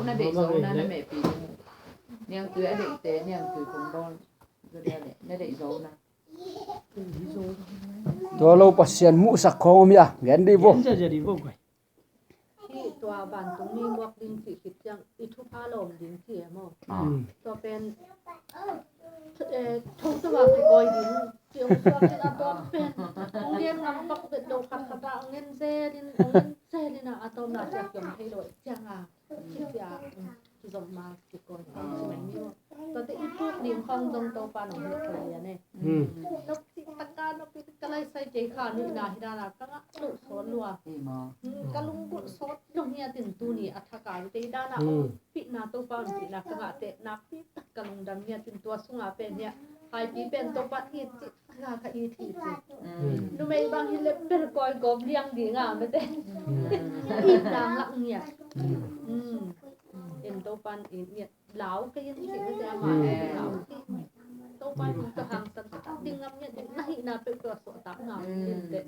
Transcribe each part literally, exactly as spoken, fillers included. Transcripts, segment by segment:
Na deih zo na, na mehpi ding. Niangtui a deihte, niangtui kong bawl. Zo dia leh, na deih zo na. Tua lo Pasian muhsak khawng om hia, gen dih vo. Gen zia zia dih vo guai. Hih tua vantung mi muak ding cih khit ciang i thupha lawm ding ci e maw? Ah. Mm. Tua pen, eh, tho tua kikawi ding ci hong suak in a tawm pen. Hong gen ngam bak bet lo khat khat a hong gen zel in, hong gen zel in a, a tawm na ciang kiom thei lo ciang a. Ci cia, um, kizom ma kikawi khawng ci mai ni maw. Tuate i puk ding khawng zong Topa nong hilh thei a ne. Hmm. Nop cih taka nop in ka laisai kei kha nuihna hi dana ka ngah loh sawt lua. Hmm, ka lunggulh sawt lo ngiat in tuni a thaka hi te hi dana hong pihna Topa hong pihna ka ngah teh nakpi tak ka lungdam ngiat in tua sunga pen hiah haipi pen Topa it cih taka ka it hi cih. Hmm. Numei bang hi leh bel kawigawp liang ding a mete. Hmm. It dang lak ngiat. Hmm. En Topan it ngiat. Lau kei in cih mete ama lau kei. Topan in ka hangsan taktak ding ngam ngiat in na hihna peuh tua suahtak ngam in teh.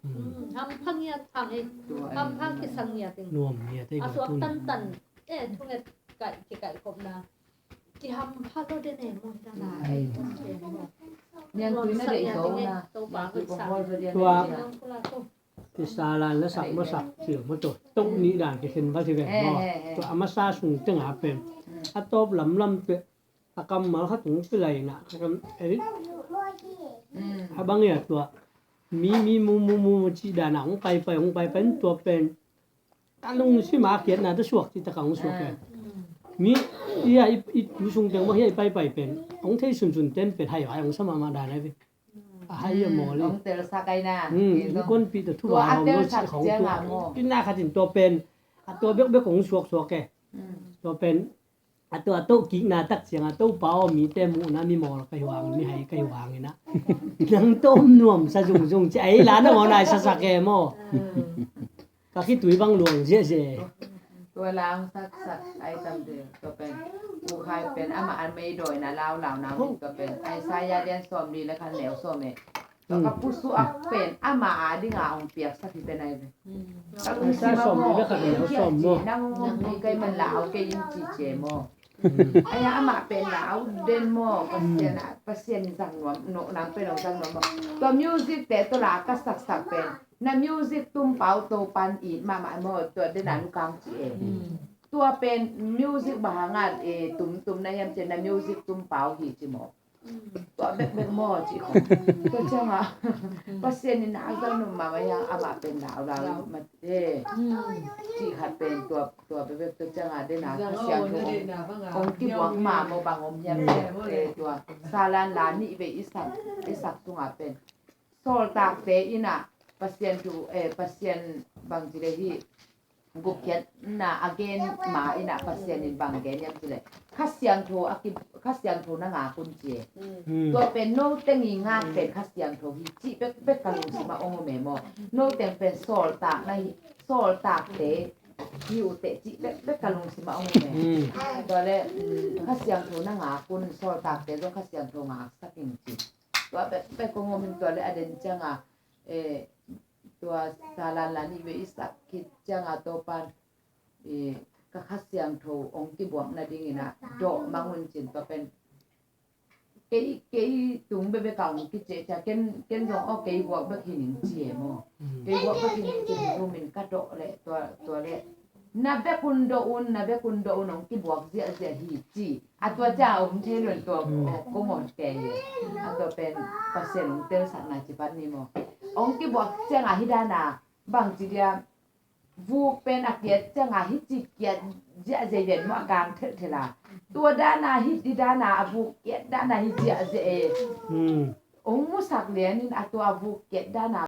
Hmm, hampha ngiat hang e. Hampha kisang ngiat in. Nuam ngiat e. A suak tantan e, thunget kaih kikaih khopna. Kihampha lo den e, muh tana e. Niangtui na deih zo na. Topa kut sa. Tua. Kisalan la sak masak cil maw tua. Tok nih dan kikhen val hi ven maw. Tua a masa sung tengah pen a tawp lamlam teh a kammal khat hong pilai na ka kam ei. A bang ia tua mi mi mu mu mu mu cih dana hong paipai hong paipai tua pen ka lungsim a kiatna tawh suak cih taka hong suak pen. Mi ia i tu sung teng maw hia i paipai pen hong thei sunsun ten pen hai vai hong sa mahmah dan ai ve. A hai a mawl in. Hong telsak ai na. Hmm, i konpih tawh thu va hawm lo cih khawng tua. Kina khatin tua pen a tua bekbek hong suaksuak e. Tua pen a tua a toh kikna tak ciang a Topa aw mite muhna mi mawl ka hi vang, mi hai ka hi vang ina. Nang tawm nuamsa zungzung ci ai la na maw nai sasak e maw. Ka khitui bang luang ziahziah e. Tua lau saksak ai tam te tua pen. Pu Khai pen amah a mei dawina laulau na min tua pen Isaiah lian sawmli le khat neu sawm e. Tua ka pu suak pen amah a dinga hong piaksak hi pen ai pen. Ka lungsim a maw, nang hong hong pi kei man lau kei in ci ci e maw. Aia amah pen lau den maw, Pasian in zang nuam, nang pen hong zang nuam maw. Tua music te tua la ka saksak pen na music tumpau Topan it mahmah maw, tua dena nukang ci e. Tua pen music bang hanga e tumtum na hiam ci na music tumpau hi ci maw. Tua bekbek maw ci khong. Tua cianga Pasian in a zang nuam mahmah hiang amah pen lau lau mate. Ci khat pen tua tua bekbek tua cianga dena Pasian thu hong kibuak mah maw bang om hiam te tua. Salan la nih vei i sak i sak sunga pen. Sawltakte ina Pasian thu, eh, Pasian bang ci le hi gupkhiatna a gen ma ina Pasian in bang gen hiam ci le Kha Siangtho a ki, Kha Siangtho na ngak un ci e. Tua pen no teng i ngak pen Kha Siangtho hi cih bekbek ka lungsim a ong om e maw. No teng pen sawltak na hi, sawltakte hi uh teh cih bekbek ka lungsim a ong om e. Tua le Kha Siangtho na ngak un, sawltakte zong Kha Siangtho ngaksak in ci. Tua bekbek kong om in tua le a den cianga, eh, tua salan la nih vei i sak khit cianga Topan, eh, ka Kha Siangtho ong kibuak nadingin a dawh mang un cin tua pen. Kei, kei tung bekbek a ong kice cia ken, ken zong aw kei buak bek hi ning ci e maw. Kei buak bek hi ning ci e, numin ka dawh le tua, tua le. Na bek un dawh un, na bek un dawh un, ong kibuak ziahziah hi ci. A tua ciang a um thei lo in tua kong on kei. A tua pen Pasian ong telsakna ci pan ni maw. Ong kibuak ciang a hi dana bang ci dia vuk pen a kiat ciang a hi ci kiat ziahziah ven maw a kang thelhthel a. Tua dana hi ci dana a vuk kiat dana hi ziahziah e. Ong musak lian in a tua vuk kiat dana